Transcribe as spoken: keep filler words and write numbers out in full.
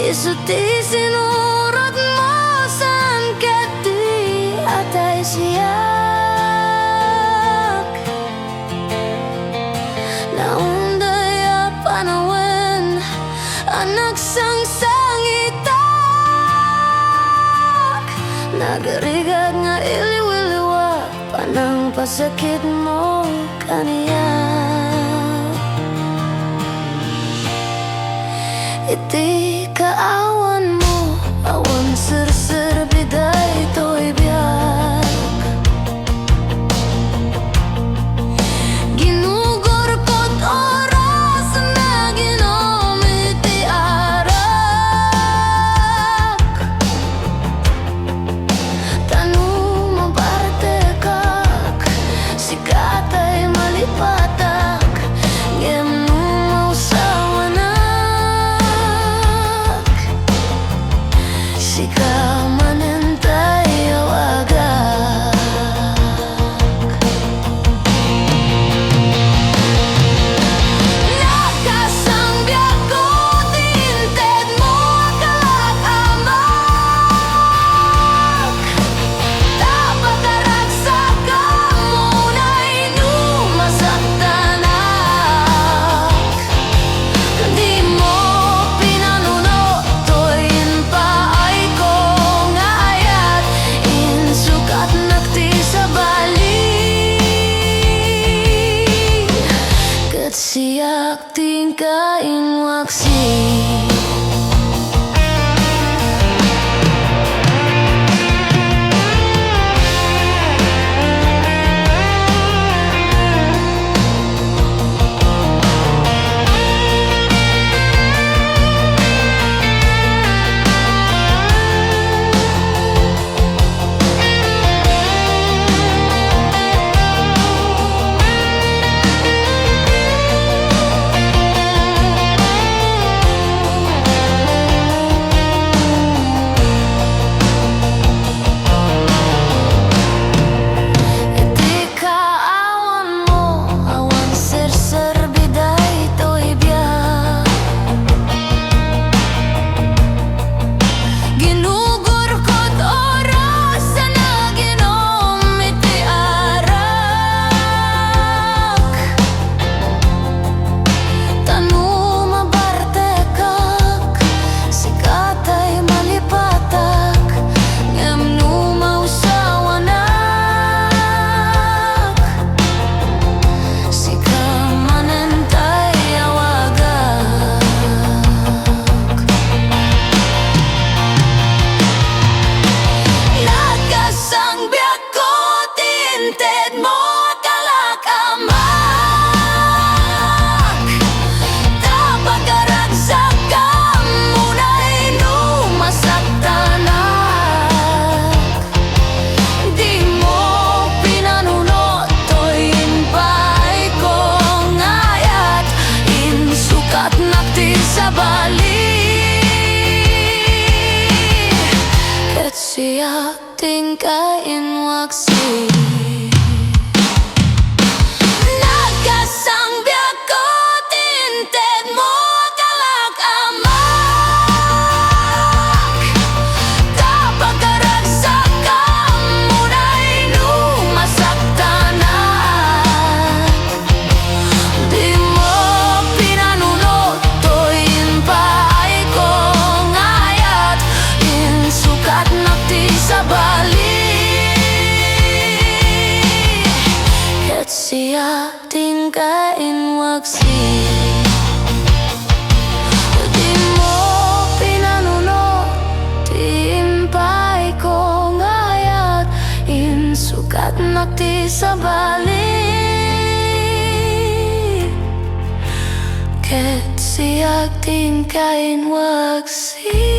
Isu ti sinurotmo, saan ket ti atay siak. Naunday a panawen a nagsangsangitak, nagrigat nga iliwiliwak panangpasakitmo kaniak. Iti kaawanmo, awan serserbi daytoy biag. Ginugurkot oras, naginom iti arak. Ta no mabartekak, sika tay malipatak, ngem no mausawanak, sika manen tay awagak. Nagkasangbiagko ti intedmo a kalak, Amak. Ta pakaragsakammo, unay no masaktanak. Dimo pinanuno toy impaayko nga ayat, insukatnak ti sabali. Ket siak ti inka inwaksi. Iti kaawanmo, awan serserbi daytoy biag. Ginugurkot oras a naginom iti arak. Ta no mabartekak, sika tay malipatak, ngem no mausawanak, sika manen tay awagak. Nagkasangbiagko ti intedmo a kalak, Amak. Ta pakaragsakammo, unay no masaktanak. Dimo pinanuno toy impaayko nga ayat, insukatnak ti sabali. Ket siak ti inka inwaksi. Nagkasangbiagko ti intedmo a kalak, Amak. Ta pakaragsakammo, unay no masaktanak. Dimo pinanuno toy impaayko nga ayat, insukatnak ti sabali. Ket siak ti inka inwaksi. Dimo pinanuno ti impaayko nga ayat, insukatnak ti sabali. Ket siak ti inka inwaksi.